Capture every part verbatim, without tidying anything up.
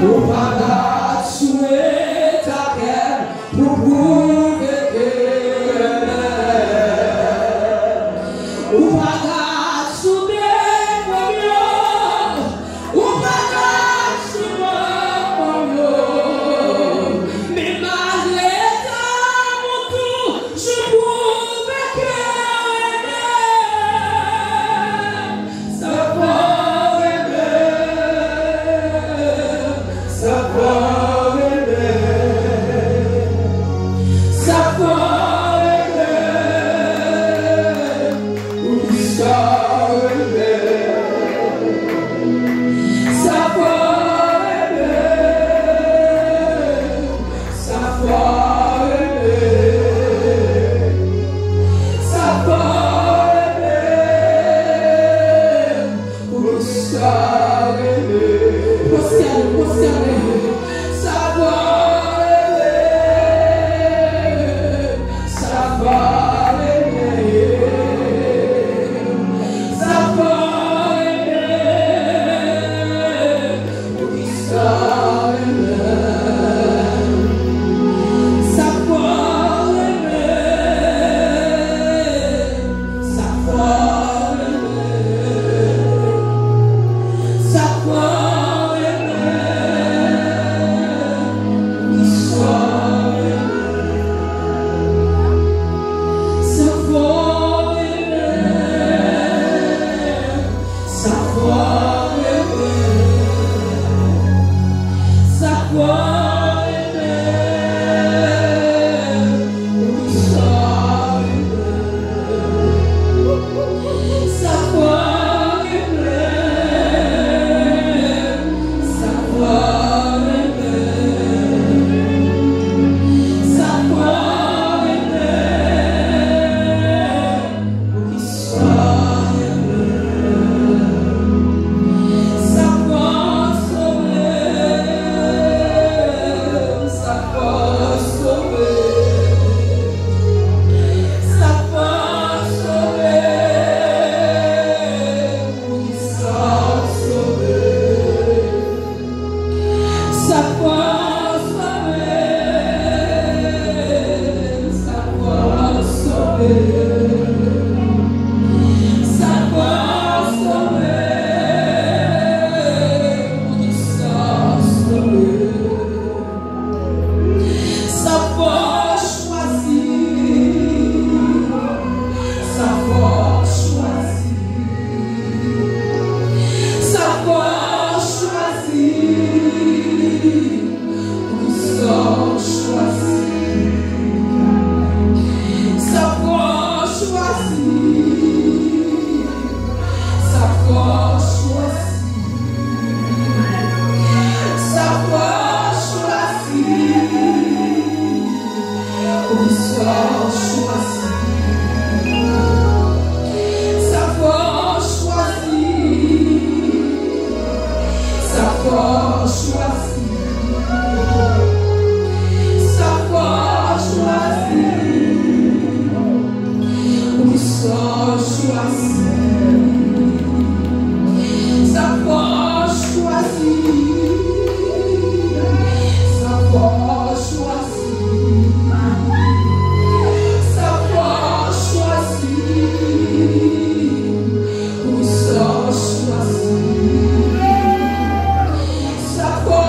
Ou pa ka swete kè m pou pwouve ke renmen. Ou pa ka swete kè m pou pwouve ke renmen. Ou pa ka sou mwen, mwen, men malgre tan ou toujou pwouve ke renmen. Sa fò renmen, sa fò renmen, sa fò renmen. Poukisa renmen? Sa fò renmen, sa fò renmen, sa fò renmen. Poukisa renmen? Pwostène, pwostène. Sa fò renmen. Sa fò renmen, sa fò renmen, poukisa renmen? Sa fò renmen, sa fò renmen, sa fò renmen, poukisa renmen? Sa fò renmen, sa fò renmen, sa fò renmen, poukisa renmen? Sa fò renmen, sa fò renmen, sa fò renmen, poukisa renmen? Sa fò sove m, sa fò sove m, sa fò sove m, poukisa w sove m? Sa fò sove m, sa fò sove m, sa fò sove m, poukisa sove m? Sa fò chwazi, sa fò chwazi. Sa fò chwazi, poukisa w chwazi? Sa fò chwazi, sa fò chwazi, sa fò chwazi. Poukisa w chwazi? Sa fò chwazi, sa fò chwazi, sa fò chwazi. Poukisa w chwazi? Sa fò chwazi, sa fò chwazi. Sa fò chwazi, poukisa w chwazi? Sa fò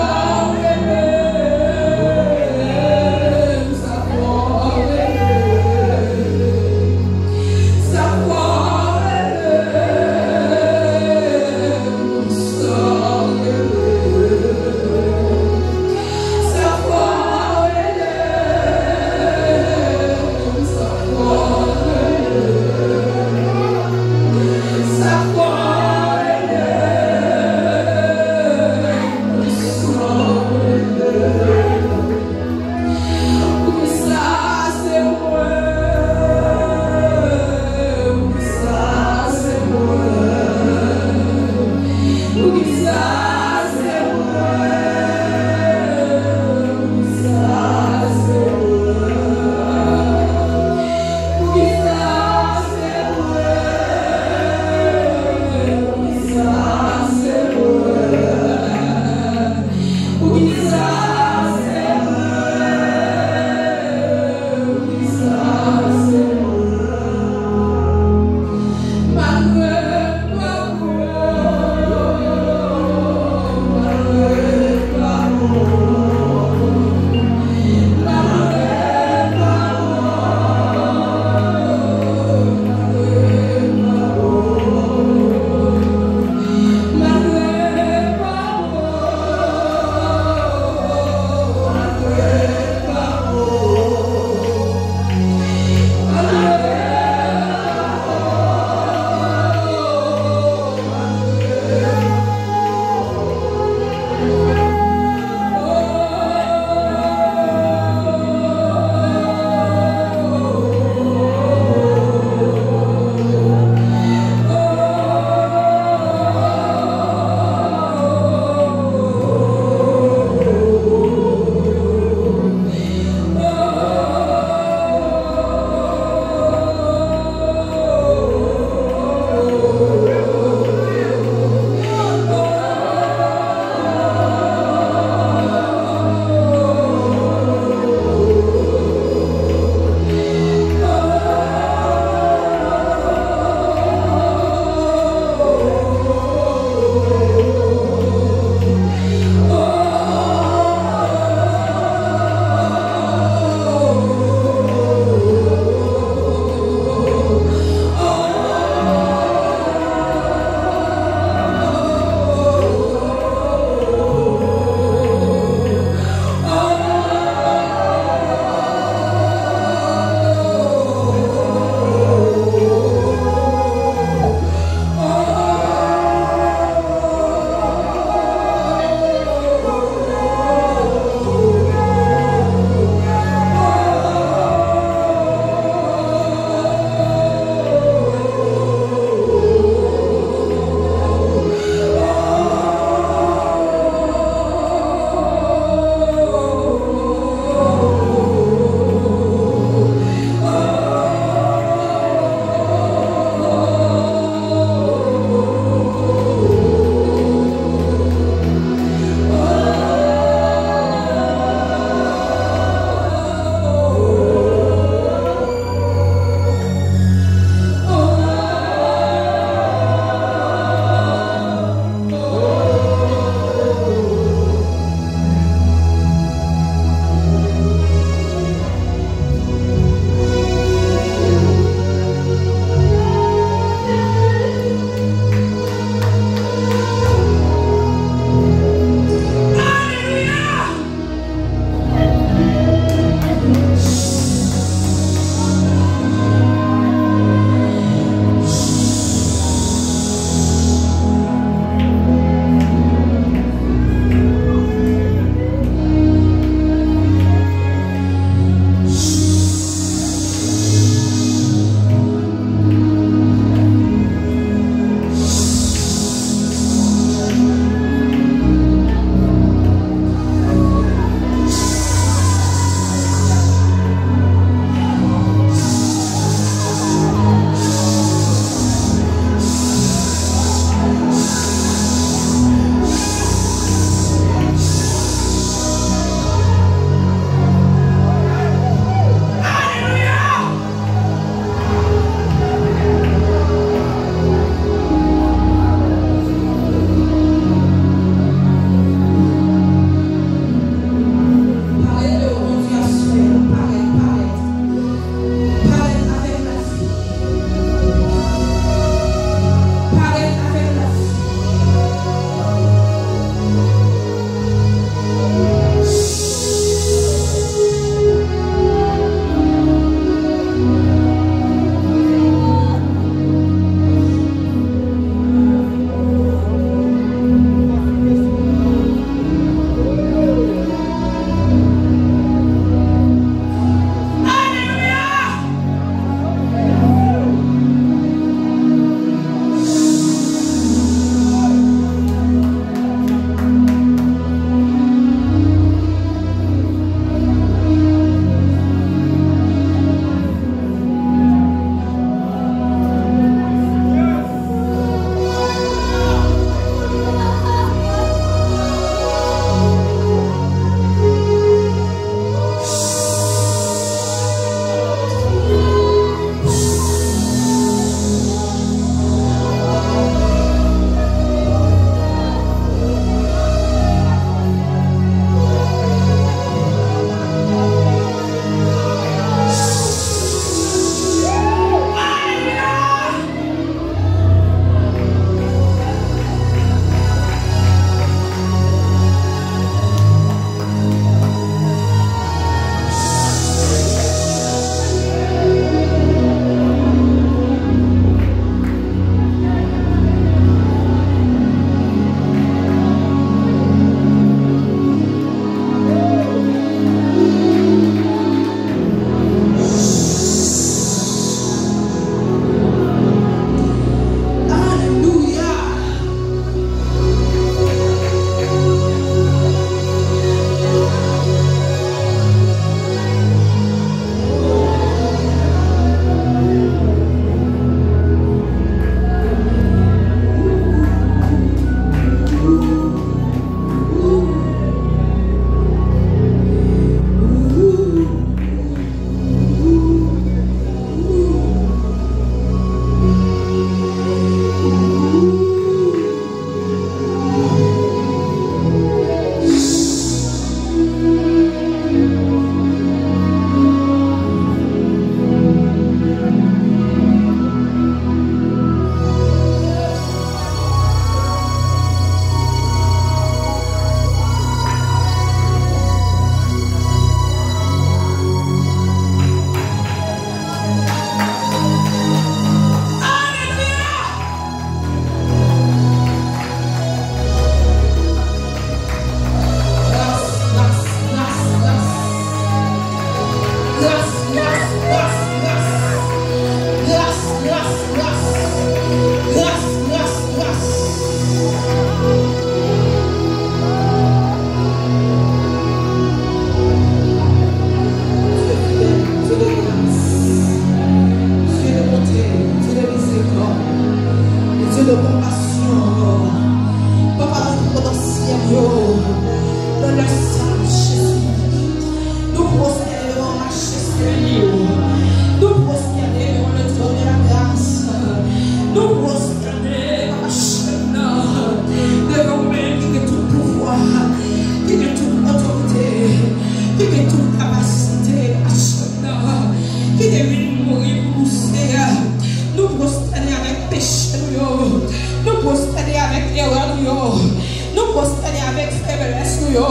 yo.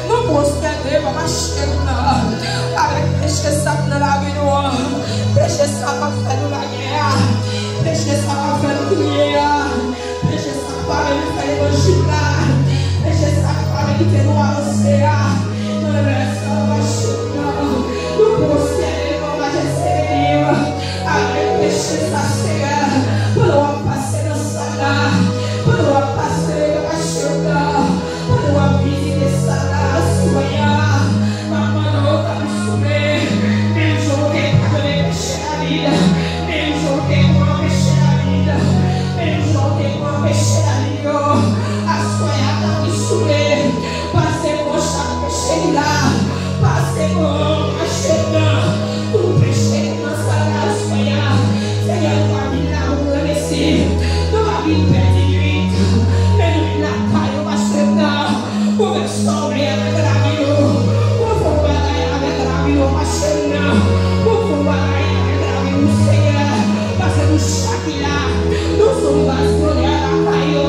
Nou pwospere, papa, cheri nan. Avèk peche sa k nan lavi nou an. Peche sa k ap fè nou lagè a. Peche sa k ap fè nou kriye a. Peche sa k pa vle nou fè levanjil la. Peche sa k pa vle kite nou avanse a. Nan lè sa, papa, cheri nan. Nou pwospere, papa, je Seyè. Avèk peche sa, Seyè. Pandan w ap pase nan sal la. Pandan w ap pase, papa, cheri nan. Pandan w ap vizite sal la aswè a, m ap mande w, tanpri souple, menm jan w te padone peche David, menm jan w te pran peche David, menm jan w te pran peche David yo, aswè a, tanpri souple, pase pran chak peche ki la, pase pran, pase pran tout peche ki nan sal la aswè a. Senyè, nou pa vin la pou nou remèsye, nou pa vin pèdi nwit, men nou vin lakay ou, pase pran. Pou fè sòmè avèk lavi nou. Pou fè bagay avèk lavi nou, pase nan. Pou fè bagay avèk lavi nou, Senyè. Pase nou chak ki la. Nou sou baz bonè lakay yo.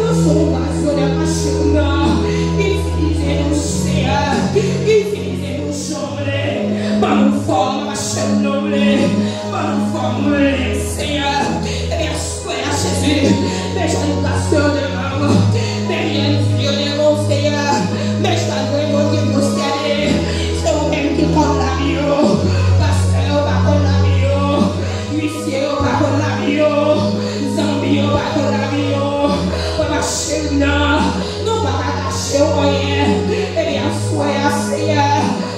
Nou sou baz bonè, pase nan. Itilize nou, Senyè. Itilize nou jan w vle. Ban nou fòm, pase nan w vle. Ban nou fòm w vle, Senyè. Ebyen, Frè a Jezi, men jan nou ka sèvi devan w, men jan nou yo devan w, Senyè, men jan nou yo ki pwostène, se ou menm ki konn lavi yo, pastè yo pa konn lavi yo, isye yo pa konn lavi yo, zanmi yo pa konn lavi yo, papa cheri nan, nou pa ka kache w anyen, ebyen, frè a, Senyè,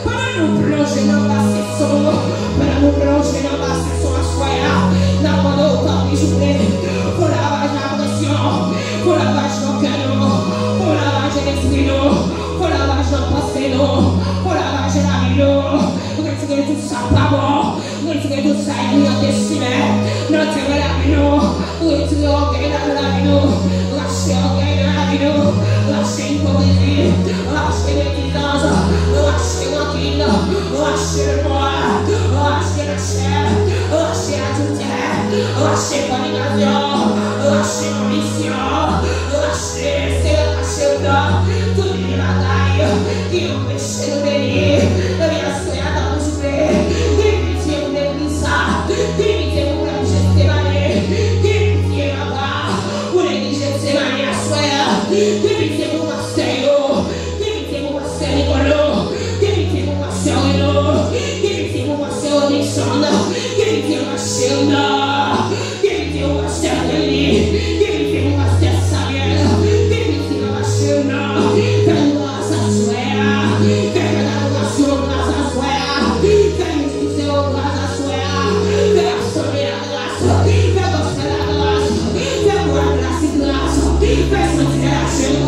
Pandan nou plonje nan basen san, pandan nou plonje nan basen san aswè a, n ap mande w tanpri souple, fè lavaj nan presyon, fè lavaj nan kè nou, fè lavaj nan lespri nou, fè lavaj nan panse nou, fè lavaj nan lavi nou. Retire tout sa k pa bon, retire tout sa ki oryante simen nan teren lavi nou. Retire ògèy nan lavi nou. Rache ògèy nan lavi nou. Rache ipokrizi. Rache medizans. Rache rankin. Rache lemwa. Rache lachè. Rache adiltè. Rache fònikasyon. Rache anbisyon. Rache, Senyè, rache tout vye bagay ki anpeche nou beni. Ebyen, aswè a, tanpri souple, gen pitye pou legliz sa. Gen pitye pou pèp Jetsemane. Gen pitye, papa, pou legliz Jetsemane aswè a. Gen pitye pou pastè yo. Gen pitye pou pastè Nikolo. Gen pitye pou pastè Reno. Gen pitye pou pastè Odikson. Gen pitye pou pastè Rena. Gen pitye pou pastè Kelly. Gen pitye pou pastè Samuel. Gen pitye pou pastè Rena. Fè nou gras aswè a. Fè fèt adorasyon gras aswè a. Fè nou Fè yo gras aswè a. Fè asanble a gras. Fè gospel la gras. Fè bwat la si gras. Fè santi la cheri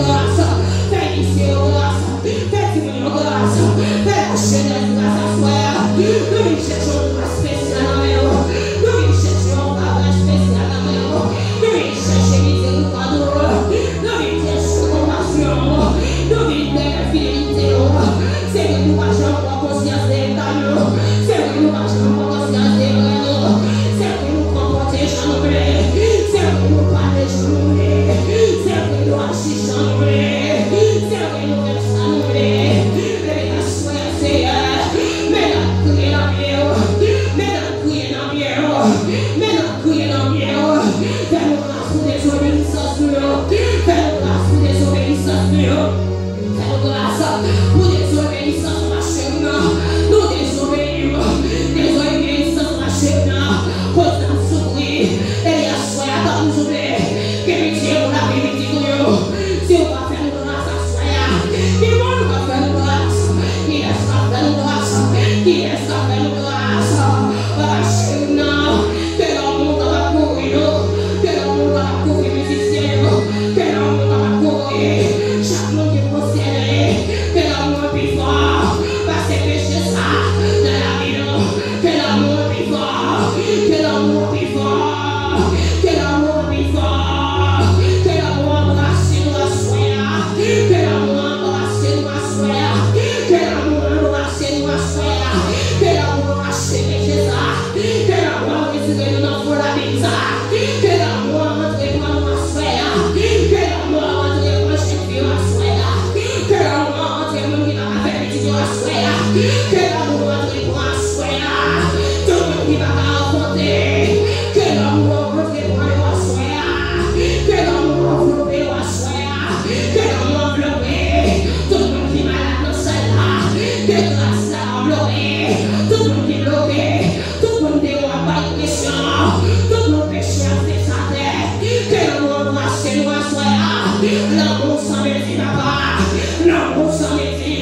Lanmou san mezi, papa. Lanmou san mezi.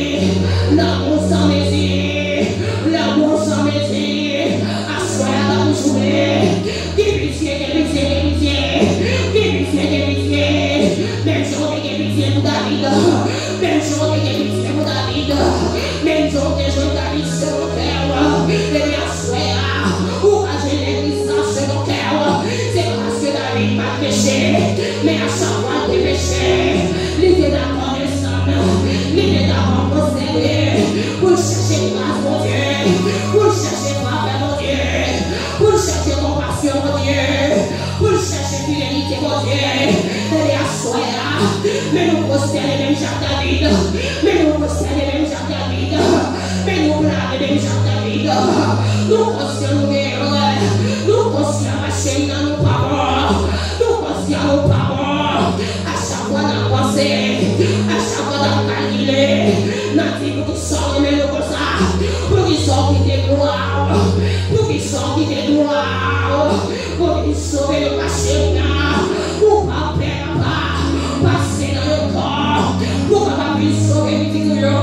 Lanmou san mezi. Lanmou san mezi. Aswè a, pa pou jounen. Gen pitye, gen pitye, gen pitye. Gen pitye, gen pitye. Menm jan w te gen pitye pou David. Menm jan w te gen pitye pou David. Menm jan w te jwenn David selon kè w. Ebyen, aswè a, ou ka jwenn legliz la selon kè w. Se pa paske David pa t peche, men a chak fwa l te peche, li te dakò desann, li te dakò pwostène pou l chèche gras Bondye, pou l chèche favè Bondye, pou l chèche konpasyon Bondye, pou l chèche fidelite Bondye. Ebyen, aswè a, men nou pwostène menm jan ak David, men nou pwostène menm jan ak David, men nou plane menm jan ak David. Nou konsyan nou gen erè, nou konsyan mache nan nou pa bon, nou konsyan nou pa bon. A chak fwa n ap panse, a chak fwa n ap kalkile, n ap di poukisa w renmen nou konsa, poukisa w kite glwa w, poukisa w kite glwa w. Pou vin sove nou mache nan, pou pa pè papa, pase nan yo kò, pou kapab vin sove pitit ou yo,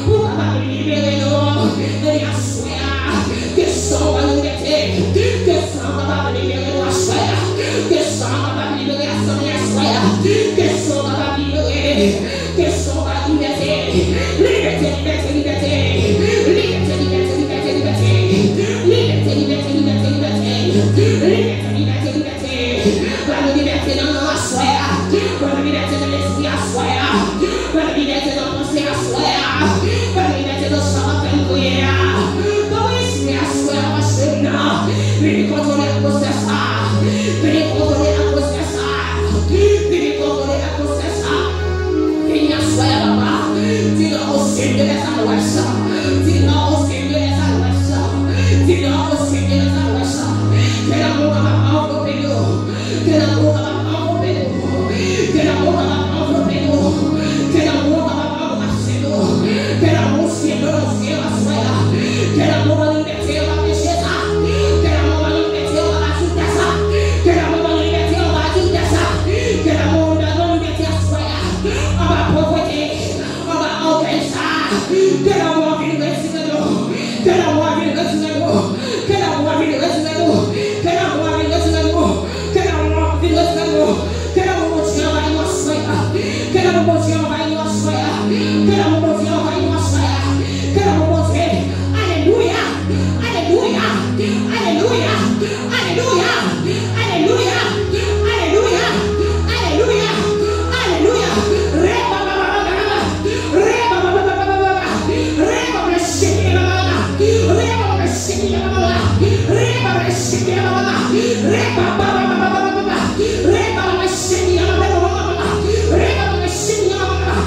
pou kapab libere nou. Ebyen, aswè a, ke san w ban nou libète, ke san w kapab libere nou aswè a, ke san w kapab libere zanmi aswè a, ke san w kapab libere. Ke san w ba libète. Libète, libète, libète. Libète, libète, libète, libète. Libète, libète, libète, libète. Libète, libète, libète. Ba nou libète nan non aswè a. Ba nou libète nan lespri aswè a. Ba nou libète nan panse aswè a. Ba nou libète nan sa k ap fè n kriye a. Ba nou lespri aswè a, paske nan. Vini kontwole atmosfè sa. Vini kontwole atmosfè sa. Vini kontwole atmosfè sa. Vini aswè a, papa. Dis-nous au sud de les anouès. Dis-nous au sud de les anouès. Dis-nous au sud de les anouès. Ke lanmou kapab anvlope nou. Ke lanmou kapab anvlope nou. Ke lanmou kapab anvlope nou. Ke lanmou kapab anbrase nou. Ke lanmou sye nou nan zye aswè a. Ke lanmou ban nou libète anba peche sa. Ke lanmou ban nou libète anba adiltè sa. Ke lanmou ban nou libète anba adiltè sa. Ke lanmou ban nou libète aswè a. Anba povrete, anba ògèy sa. Ke lanmou an vin retire nou. Ke lanmou an vin retire nou. Ke lanmou an vin retire nou. Ke lanmou an vin retire nou. Ke lanmou an vin retire nou. Ke lanmou Bondye anvayi nou aswè a. Ke lanmou Bondye anvayi nou aswè a. Ke lanmou Bondye anvayi nou aswè a. Ke lanmou Bondye. Alelouya. Alelouya. Alelouya. Alelouya. Alelouya. Alelouya. Alelouya. Alelouya. Reba, ba, ba, ba, ba, ba. Reba, ba, ba, ba, ba, ba, ba, ba. Reba, ba, shiki, ba, ba, ba, ba. Reba, ba, shiki, ba, ba, ba, ba. Reba, ba, shiki, ba, ba, ba, ba. Reba, ba, ba, ba, ba, ba, ba. Reba, ba, shiki, ba, ba, ba, ba, ba. Reba, ba, shiki, ba, ba, ba, ba.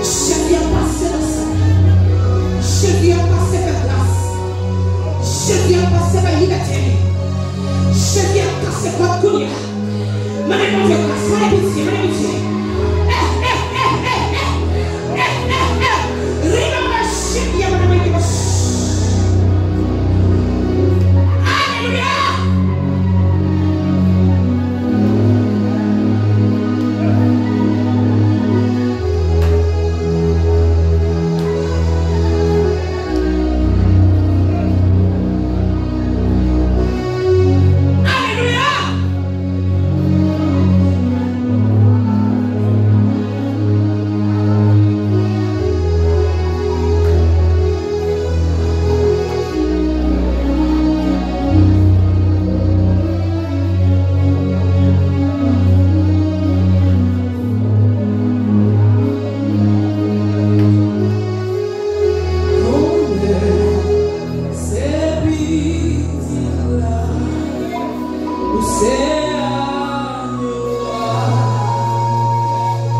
Jezi ap pase nan sa. Jezi ap pase fè gras. Jezi ap pase bay libète. Jezi ap kase kòd kounye a. Mande Bondye gras, mande pitye, mande pitye. Eh, eh, eh, eh, eh. Eh, eh, eh. Riba machine, ya mande mande gras. Aleluya. Se pitit la, ou se anyo a,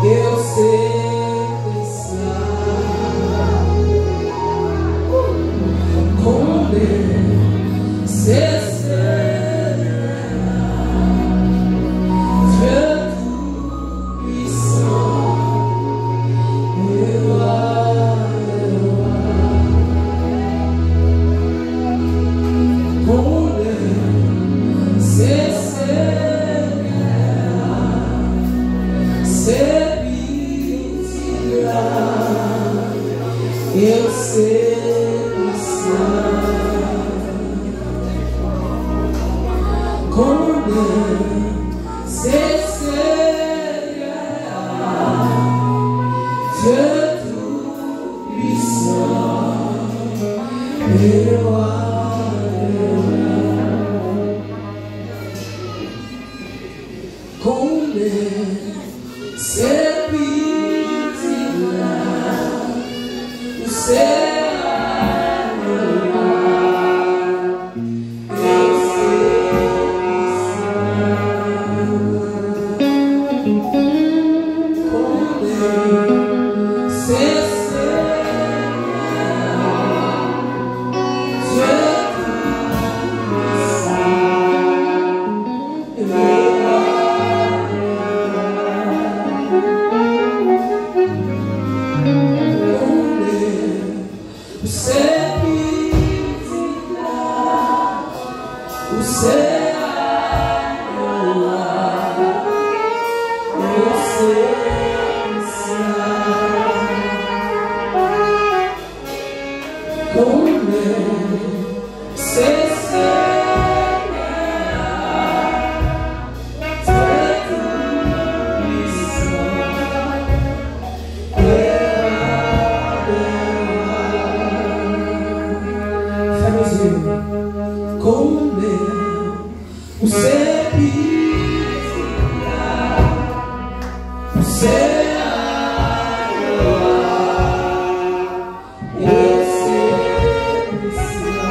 e w se Kris la. Konnen se Senyè a, Dye tou pwisan, e wa dè wa. Konnen se Senyè a, se Pitit la, e se Kris la. Konnen se Senyè a, Dye tou pwisan, e wa dè wa. Konnen se Pitit la, ou se anyo a, e se Kris la. Konnen se Senyè a, Dye tou pwisan. Ou se pitit la, ou se anyo a, ou se Kris la. Konnen se Senyè a, Dye tou pwisan, e wa dè wa. Fèmen zye w. Konnen ou se pitit la, ou se anyo a, e se Kris la.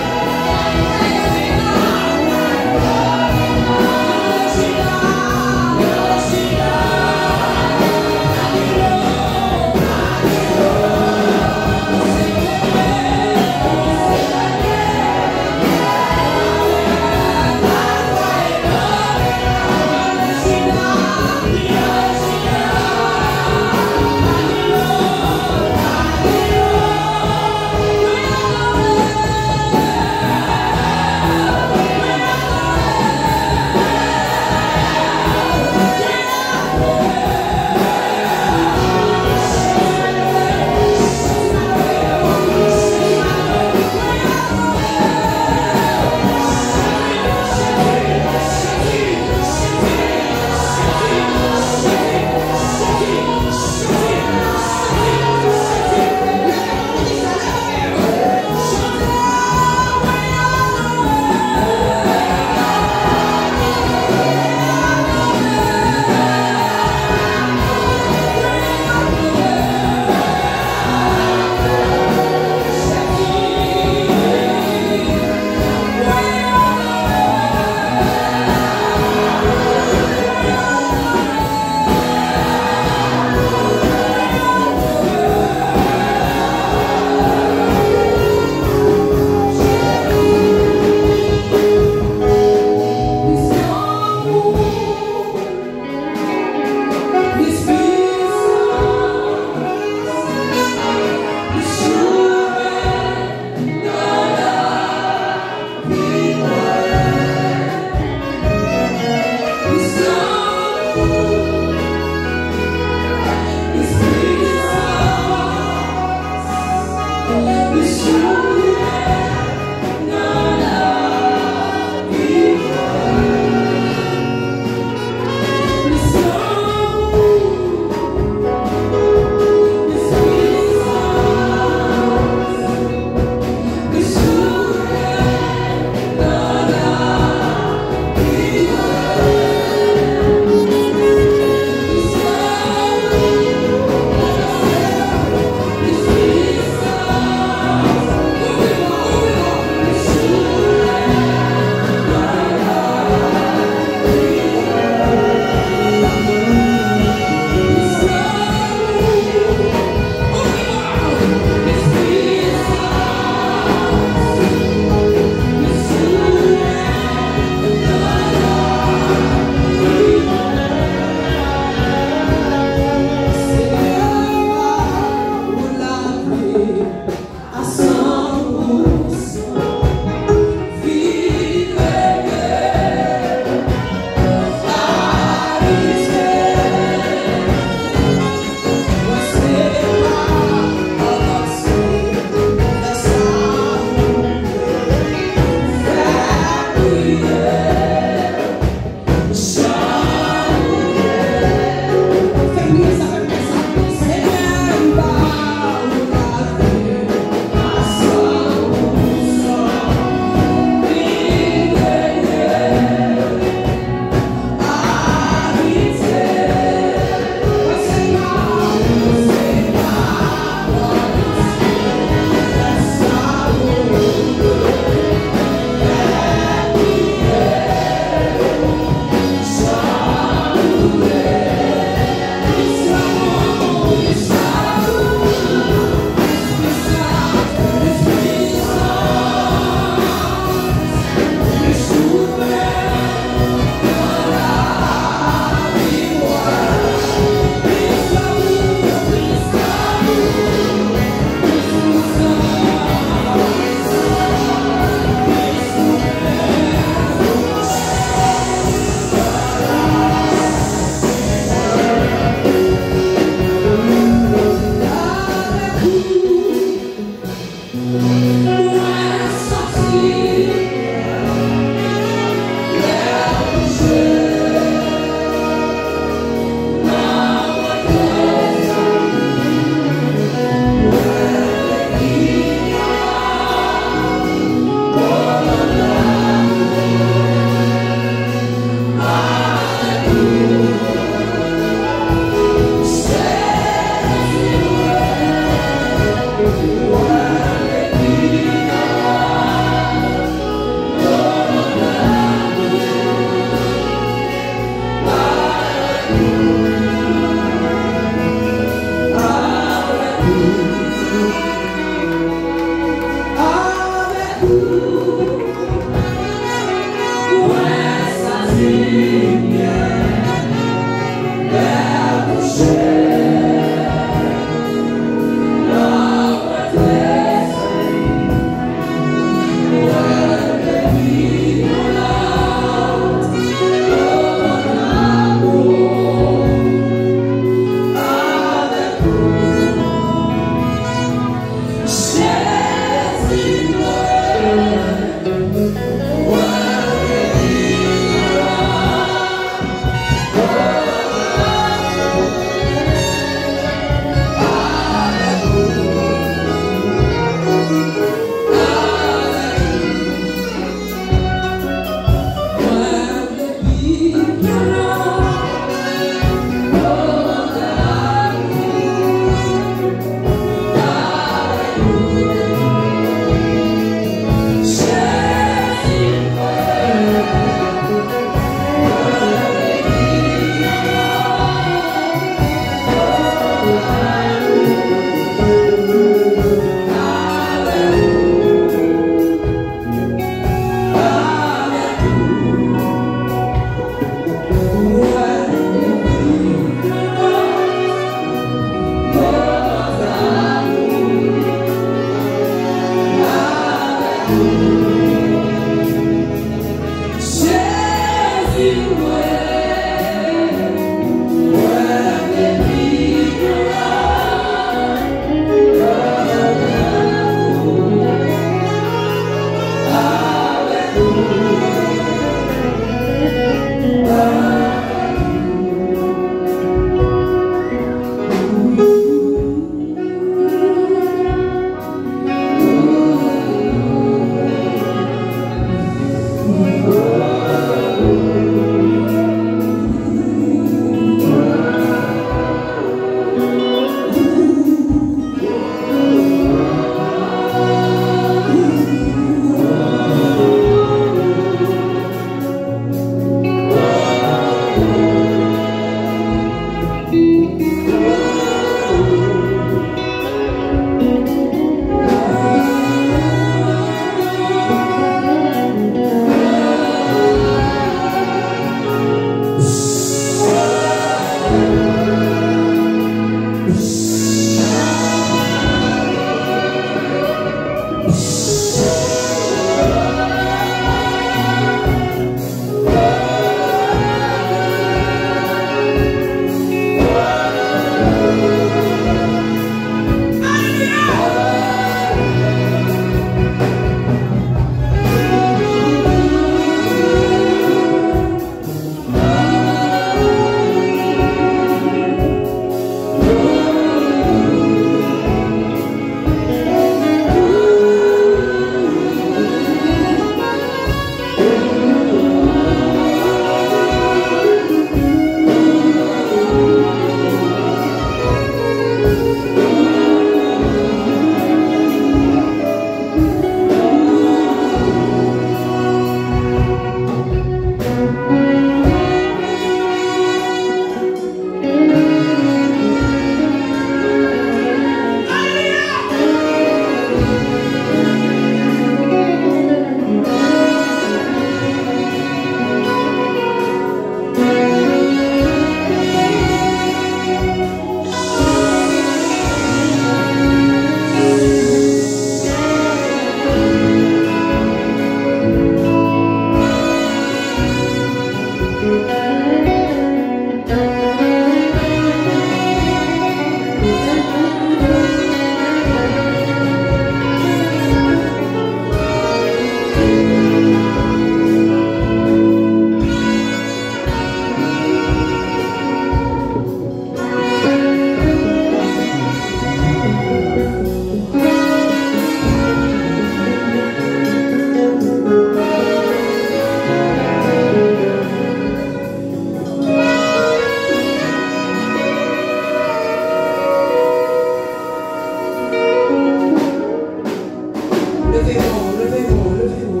Leve men w, leve men w, leve men w.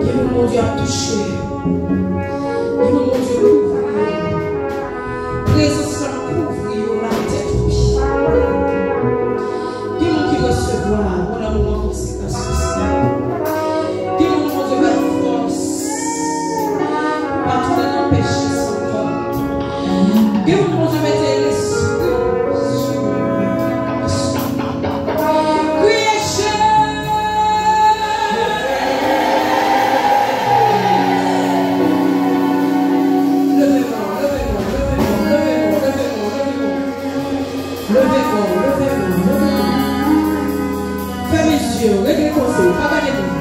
Gen moun Bondye ap touche. Gen moun Bondye kouvri yo. Prezans la kouvri yo, latèt ou. Gen moun ki resevwa, bon, nan moman konsekans yo. Gen moun Bondye bay fòs. Pa tounen nan pechis ankò. Gen moun Bondye mete lespri sou yo. Kriye Jezi! Leve men w, leve men w, leve men w, leve men w, leve men w. Leve men w, leve men w, leve men w. Fèmen zye w, regle koze w, pa gade moun.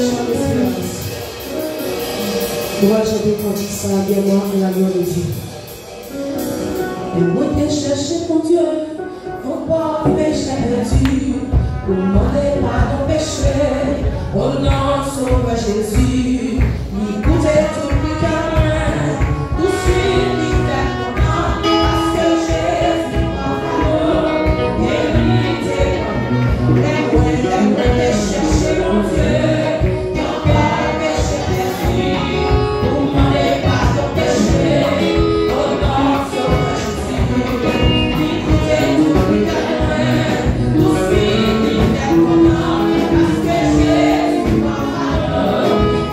Chante Esperans. Nou pral chante kantik sa a, Guerre, Gloire à Dieu. E mwen te chèche Bondye, yon pòv pechè pèdi, pou mande padon peche, o non Sovè Jezi. Li koute tout priyè mwen, touswit li fè m kontan, paske Jezi papa m, e li te ban m. Lè mwen, lè mwen te chèche Bondye, yon pòv pechè pèdi, pou mande padon peche, o non Sovè Jezi. Li koute tout priyè mwen, touswit li fè m kontan, paske Jezi papa m,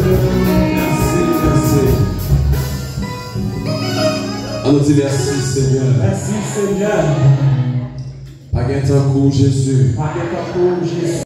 Mèsi, mèsi. An nou di mèsi, Senyè. Mèsi, Senyè. Pa gen tankou Jezi. Pa gen tankou Jezi.